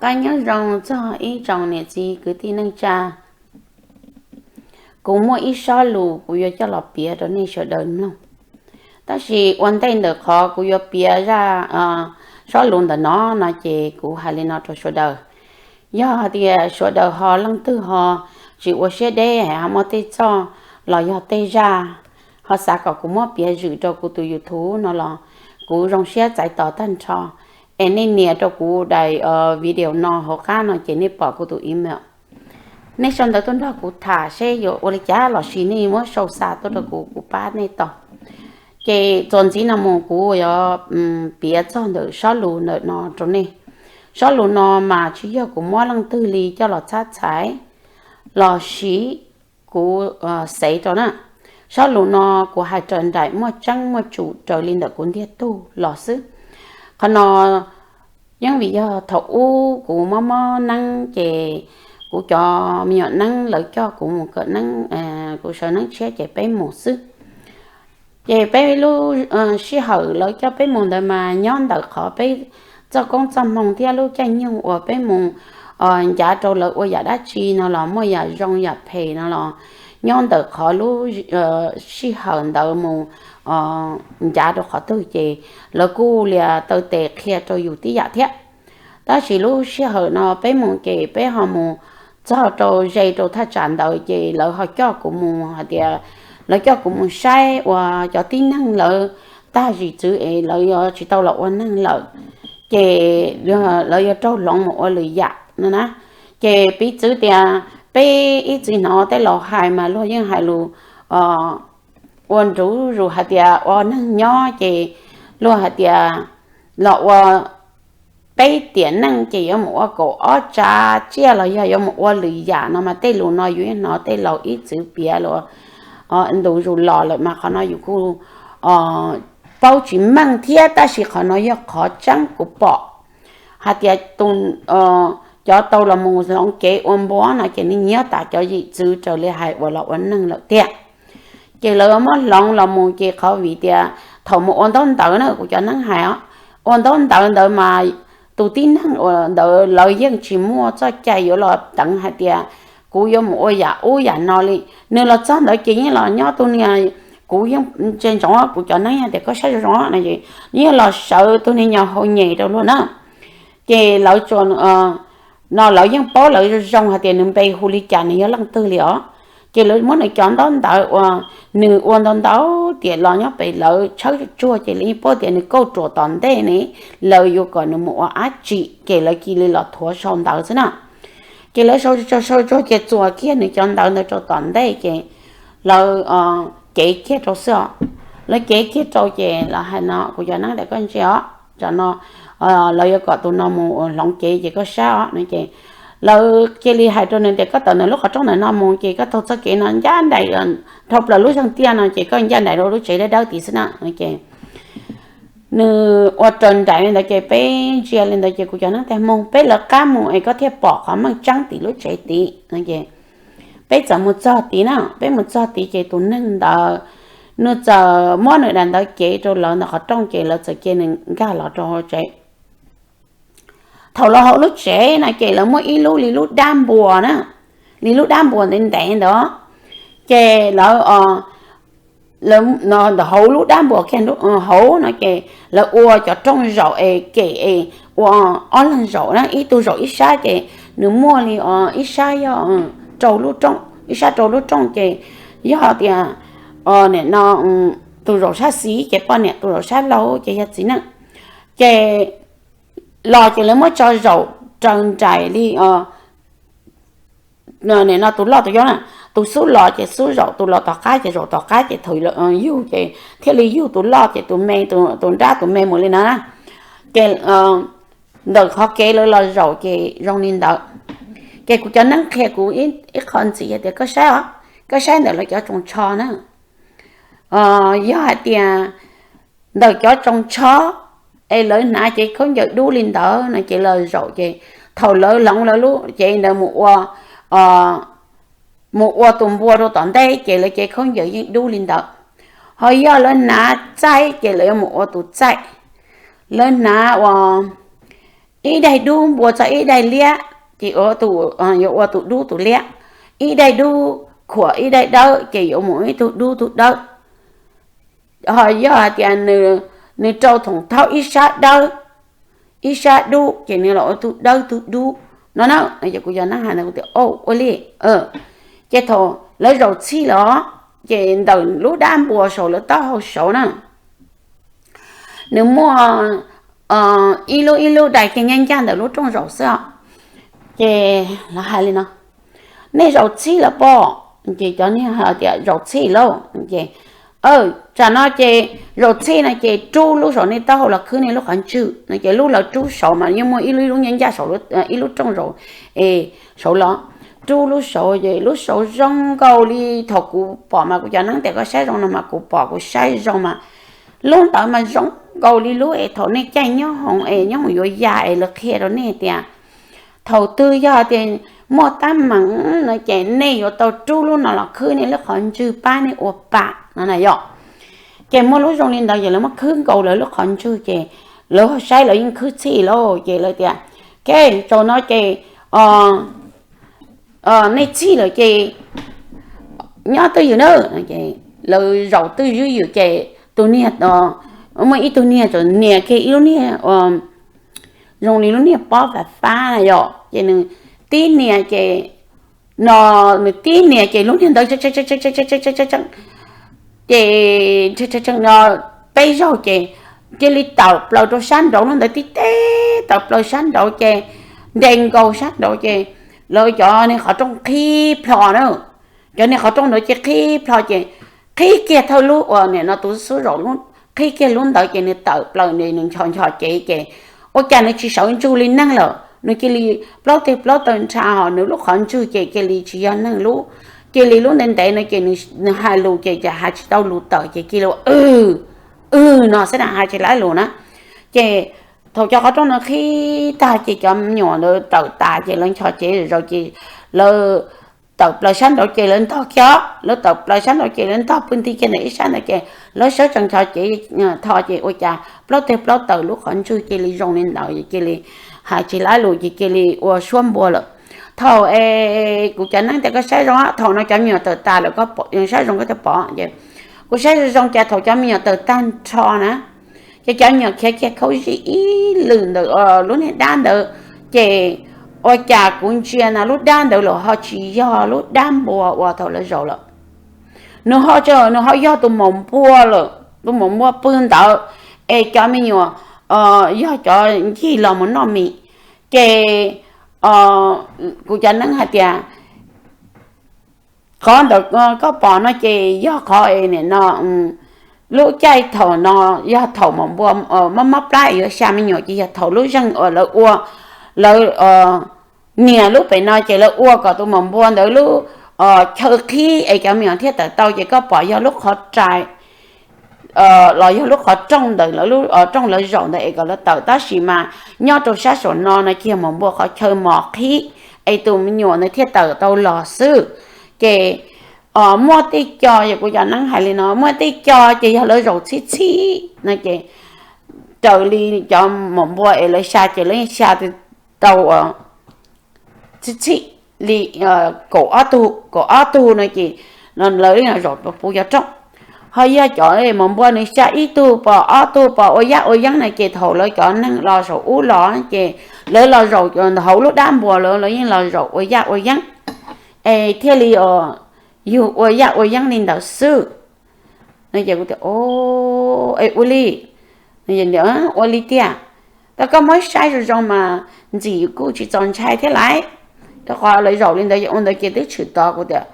Qab nyob zoo txog ib tsoom niam txiv kwv tij neej tsa. Kuv muaj ib sob lus kuv yuav coj los piav rau nej sawv daws mloog. Tab sis ua ntej ntawm qhov kuv yuav piav zaj sob lus ntawm no no ces kuv hais li no rau sawv daws. Yog tias sawv daws ho leej twg ho tsis ua siab deb, ho muaj tej txoj los yog tej zaj ho xav kom kuv muab piav zwm rau kuv tus YouTube no los kuv zoo siab txais tos tag nrho. Es nej nias rau kuv daim video no hauv qab no ces nej pom kuv tus email. Nej sau ntawv tuaj nrog kuv tham seb yuav ua li cas los sis nej muab sau xa tuaj rau kuv, kuv pab nej tau. Ces txuas ntxiv no mus kuv yuav piav txog ntawm sob lus ntawm no rau nej. Sob lus no mas tsis yog kuv muab leej twg li coj los txhab txhais los sis kuv xev rau na. Sob lus no kuv hais raws nraim muaj tseeb muaj tsum raws li ntawm kuv ntiag tug los xwb. Qhov no yeej vim yog thaum ub kuv mob mob neeb ces kuv cov me nyuam neeb lawv coj kuv mus kawm neeb, kuv sawv neeb tshiab ces peb mus xwb. Ces peb lub sij hawm lawv coj peb mus ntawd mas nyob ntawm qhov peb txoj koob txoj hmoo thiab lub caij nyoog uas peb mus ncav rau lawv ua yam dab tsi no los muaj yam zoo yam phem no los nyob ntawm qhov lub sij hawm ntawd mus ncav rau qhov twg ces lawv kuj li taw tes qhia rau yus tib yam thiab. Tab sis lub sij hawm no peb mus ces peb ho mus txog rau ze rau thaj tsam ntawd ces lawv ho coj kuv mus hais tias, lawv coj kuv mus saib ua cov tib neeg lawv tag zim txwv es lawv yuav tsis tau los ua neeg lawm, ces lawv yuav raug hloov mus ua lwm yam no na. Ces piv txwv tias peb ib txwm hnov tej laus hais mas luag yeej hais lus ua nruv zus hais tias ua neeg nyob ces luag hais tias los ua peb tiam neej ces yuav mus ua kaum ob tsav tsiaj los yog yuav mus ua lwm yam no mas tej lus no yus yeej hnov tej laus ib txwv piav los ntu zus los lawm mas qhov no yus kuj paub tsis meej thiab, tab sis qhov no yog qhov tseeb kuv pom hais tias cov tau los mus hloov kev ua npua no ces nws nyob tas cov zim txwv raws li hais uas los ua neeg lawm tiag. Ces lawv muab hloov los mus ces qhov vim tias thaum mus ua ntaub ntawv na, kuv cov neeb hais os, ua ntaub ntawv ntawd mas tus tib neeg uas ntawd lawv yeej tsis muaj txoj cai yuav los teev hais tias kuv yuav mus ua yam ub yam no li. Nws los txog ntawd ces yeej los nyob tus niag, kuv yeej ntsia ntsoov kuv cov neeb hais tias koj saib zoo zoo no es yeej los sawv tus niag nyo hau nyem rau luag na. Ces lawv tsuas no lawv yeej paub lawv zoo hais tias nws npe hu li cas, nws yog leej twg li os. Ces lawv muab nws cov ntaub ntawv uas nws ua ntau ntau tiam los nyob pem lawv tshawb tsuag ces lawv yeej paub tias nws kauj ruam tom ntej ne, lawv yuav kom nws mus ua dab tsi ces lawv cia li los thuav sau ntawv xwb na. Ces lawv sau sau tsuag ces txuas kiag nws cov ntawv ntawd rau tom ntej ces lawv cev kiag rau xwb os. Lawv cev kiag rau ces lawv hais no, kuv cov neeb tias koj ntsia os, tam no lawv yuav kom tus no mus hloov kev ces koj saib os no ces lawv cia li hais rau nws tias koj tawm ntawm lub qhov rooj ntawm no mus ces koj taug txoj kev no ncaj nraim dhau plaws lub zeeg tiaj no ces koj ncaj nraim rau lub tsev dawb dawb tid xwb na. Nws ua raws nraim li ntawd ces peb ntsia li ntawd ces kuv cov neeb tias mus peb lawv qab mus es koj thiaj pom qhov meej tseeb tim lub tsev tid no ces peb txawm mus txog tid na. Peb mus txog tid ces tus neeg ntawd nws txawm muab nws daim ntawv cev rau lawv ntawm qhov rooj ces lawv txawm cia nws nkag los rau hauv tsev. Thaum los hauv lub tsev no ces lawv muaj ib lub li lub dab npua na, li lub dab npua ntev ntev ntawd ces lawv ntawm hauv lub dab npua kiag hauv no ces lawv ua cov rooj zaum es kem es ua ob leeg zaum na, ib tug zaum ib sab ces nws muaj li ib sab yog rau lub rooj, ib sab rau lub rooj ces yog tias nim no tus zaum sab xis ces poj niam, tus zaum sab laug ces yog txiv neej. Ces los ces lawv muab tso zaum raws nraim li nim no tus loj tus yau na, tus xub los ces xub zaum, tus los tom qab ces zaum tom qab ces thaum yug ces thiaj li yug tus loj ces tus me, tus nrab tus me mus li no na. Ces ntawm qhov kev lawv los zaum ces zoo li ntawd. Ces kuv cov neeb qhia kuv ib qho ntxiv tias koj saib os, koj saib ntawm lawv cov tsoos tsho na. Yog hais tias ntawm cov tsoos tsho es lawv hnav cev khaub ncaws dub li ntawd no ces los zaum ces thaum lawv hloov lawv lub cev ntawd mus ua mus ua tus npua rau tom ntej ces lawv cev khaub ncaws yeej dub li ntawd. Ho yog lawv hnav txaij ces lawv yuav mus ua tus txaij. Lawv hnav ua ib daim dub npua txog ib daim liab ces yuav ua tus dub tus liab, ib daim dub khuam ib daim dawb ces yuav mus ib tug dub tug dawb. Ho yog hais tias nws rau thoom thaub ib sab dawb ib sab dub ces nws los ua tug dawb tug dub no na. Kuv cov neeb hais tias, Ua li. Ces thaum lawv zaum txhij los, ces ntawm lub dab npua saud lawv taub hau saud na, nws muaj ib lub ib lub dais kiag nyob ncaj ntawm lub rooj zaum xwb. Ces lawv hais li no, Nej zaum txhij los pob? Ces cov niag hais tias, Zaum txhij lauj. Ces, Tsam no ces zaum txhij no ces rub lub saum nej taub hau los khwb nej lub qhov ntswg no. Ces lub lawv rub saud mas yeej muaj ib lub ib lub nyob ncaj saud, ib lub rooj zaum es saud los, rub lub saud ces lub saud zoo nkaus li thaum kuv pom mas kuv cov neeb tias koj saib zoo no mas kuv pom kuv saib zoo mas lub ntawd mas zoo nkaus li lub es thaum nej caij nyob hoom es nyob hoom yuav yas es lawv qhia rau nej tias thaum twg yog tias muaj teeb meem no ces nej yuav tau rub lub no los khwb nej lub qhov ntswg pab nej ua pam no na yom. Ces muaj lub zoo li ntawd ces lawv muab khwb nkaus lawv lub qhov ntswg ces lawv saib lawv yeej khwb txhij lauj. Ces lawv tias, Ke, zaum no ces nej txhij lawm ces nyob twj ywm na. Lawv zaum twj ywm ces tus niag, muaj ib tug niag txawm nias kiag ib lub niag zoo li lub niag pob fab fab na yom, ces nws tib nias ces, no, nws tib nias ces lub niag ntawd ces no peb zaug ces cia li tawm plaws rau sab nraud, lub ntawd tib teb tawm plaws sab nraud ces nres nkaus sab nraud ces lawv cov niag qhov rooj qhib plho na. Cov niag qhov rooj ntawd ces qhib plho ces qhib kiag thawj lub uas nim no tus xub zaum, qhib kiag lub ntawd ces nws tawm plaws nws nchos nchos cev ces ua cas nws tsis sawv ntsug li neeg lawm, nws cia li plaub teg plaub taw nrha hos nws lub qhov ntswg ces cia li tsis yog neeg lub, cia li lub ntev ntev no ces nws hais lus ces hais tsis tau lus tawm ces cia li ua w w no xwb na, hais tsis laib lus na. Ces thaum cov qhov rooj no qhib tag ces cov me nyuam ntawd tawm tas ces lawv nchos cev zaws ces lawv tawm plaws sab nraud ces lawv ntog kiag, lawv tawm plaws sab nraud ces lawv ntog pw nti kiag ntawm ib sab ntawd ces lawv sawv tsees nchos cev tho ces ua cas plaub teg plaub taw lub qhov ntswg cia li zoo li ntawd cia li hais tsis laib lus ces cia li ua suab npua lawm. Thaum es kuv cov neeb tias koj saib zoo, thaum no cov me nyuam tawm tas lawm, saib zoo koj thiaj pom ces kuv saib zoo zoo cas thaum cov me nyuam tawm tag nrho na, ces cov me nyuam khiav kiag khaub zig ib lwm ntawm lub niag dab ntawd, ces ua cas kuv ntsia no lub dab ntawd los ho tsis yog lub dab npua uas thaum lawv zaum lawm. Nws ho, nws ho yog tus maum npua lawm, tus maum npua pw ntawd, es cov me nyuam yog cov ncig los mus noj mis. Ces kuv cov neeb hais tias qhov ntawd koj pom no ces yog qhov es nim no lub caij thaum no yog thaum maum npua mob mob plab yuav xya me nyuam ces yog thaum lub zeeg uas lawv ua, lawv nias lub pem no ces lawv ua kom tus maum npua ntawd lub chaw qhib es cov me nyuam thiaj tawm tau ces koj pom yog lub qhov rai los yog lub qhov rooj ntawm lawv lub rooj lawv zaum ntawd es kom lawv tawm, tab sis mas nyob rau sab saum no no ces yog maum npua qhov chaw mos qhib es tus me nyuam ntawd thiaj tawm tau los xwb. Ces muaj tej co, yog kuv cov neeb hais li no, muaj tej co ces yog lawv zaum txhij txhij no ces raws li cov maum npua es lawv xya ces lawv yeej xya tau txhij txhij li kaum ob tug, kaum ob tug no ces lawv zaum puv cov rooj. Ho yog cov maum npua nws xya ib tug pom ob tug pom ua yaj ua yeeb no ces thaum lawv cov neeg los saum ub los ces lawv los zaum hauv lub dab npua lawm, lawv yeej los zaum ua yaj ua yeeb es thiaj li yug ua yaj ua yeeb li ntawd xwb. No ces kuv tias, Es ua li, ua li tiag. Tab koj muab saib zoo zoo mas ntxim kuj tsis txaus ntshai thiab laiv, rau qhov lawv zaum li ntawd ua ntawd ces twb tshwm tod. Kuv tias,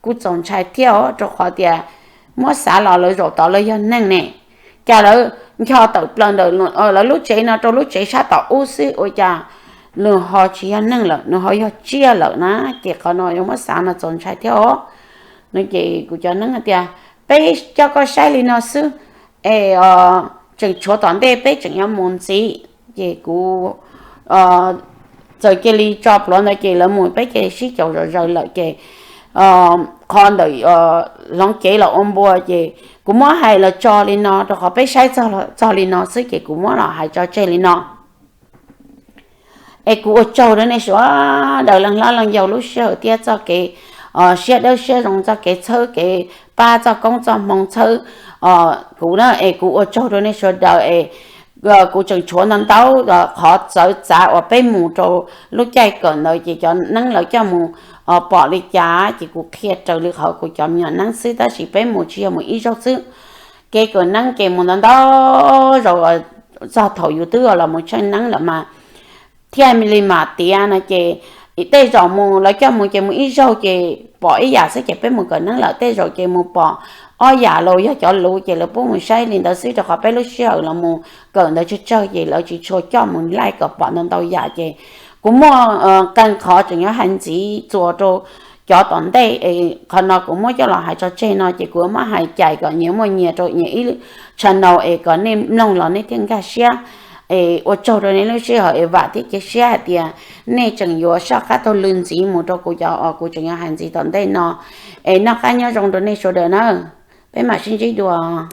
Kuj txaus ntshai thiab os, rau qhov tias muab xav los lawv zaum tod lawv yog neeg ne, cas lawv ncho tawm plaws ntawm lawv lub tsev no rau lub tsev sab tom ub xwb ua cas nws ho tsis yog neeg lawm, nws ho yog tsiaj lawm na. Ces qhov no yuav muab xav no txaus ntshai thiab os. No ces kuv cov neeb tias, Peb coj koj saib li no xwb es tseem tshuav tom ntej peb tseem yuav mus ntxiv. Ces kuv txawm cia li tso pluav ntawd ces lawv mus peb cia li sib caum zom zaws lawm ces qhov ntawm hloov cev los ua npua ces kuv muab hais los tso li no rau qhov peb saib txog li no xwb ces kuv muab los hais tso tseg li no. Es kuv ua tsaug rau nej sawv daws leej hlob leej yau lub sij hawm thiab txoj kev siab dawb siab zoo, txoj kev txhawb kev pab, txoj koob txoj hmoo txhawb kuv na. Es kuv ua tsaug rau nej sawv daws es kuv tseem tshuav ntau ntau qhov txawv txav uas peb mus rau lub caij kawm ntawd ces cov neeb lawv coj mus pom li cas ces kuv qhia raws li qhov kuv cov me nyuam neeb xwb, tab sis peb mus tsis yog mus ib zaug xwb. Kev kawm neeb ces mus ntau ntau zaus, txog thaum yus twb los mus tsheej neeb lawm mas thiaj li mam tiav no ces tej zaum mus lawv coj mus ces mus ib zaug ces pom ib yam xwb ces peb mus kawm neeb lawm, tej zaum ces mus pom ob yam los yog cov luv ces lawv pub mus saib li ntawd xwb, rau qhov peb lub sij hawm los mus kawm ntawd tsawg tsawg ces lawv tsis tshua coj mus laij kom pom ntau ntau yam ces kuv muaj qee qhov tseem yuav hais ntxiv txuas rau cov tom ntej. Qhov no kuv muab coj los hais tso tseg no ces kuv muab hais cais kom nyias muaj nyias rau nyias ib channel es kom nej mloog los nej thiaj nkag siab. Es ua tsaug rau nej lub sij hawm es vam thiab cia siab hais tias nej tseem yuav soj qab taug lw ntxiv mus rau kuv cov uas kuv tseem yuav hais ntxiv tom ntej no. Es noj qab nyob zoo rau nej sawv daws na, peb mam sib ntsib dua.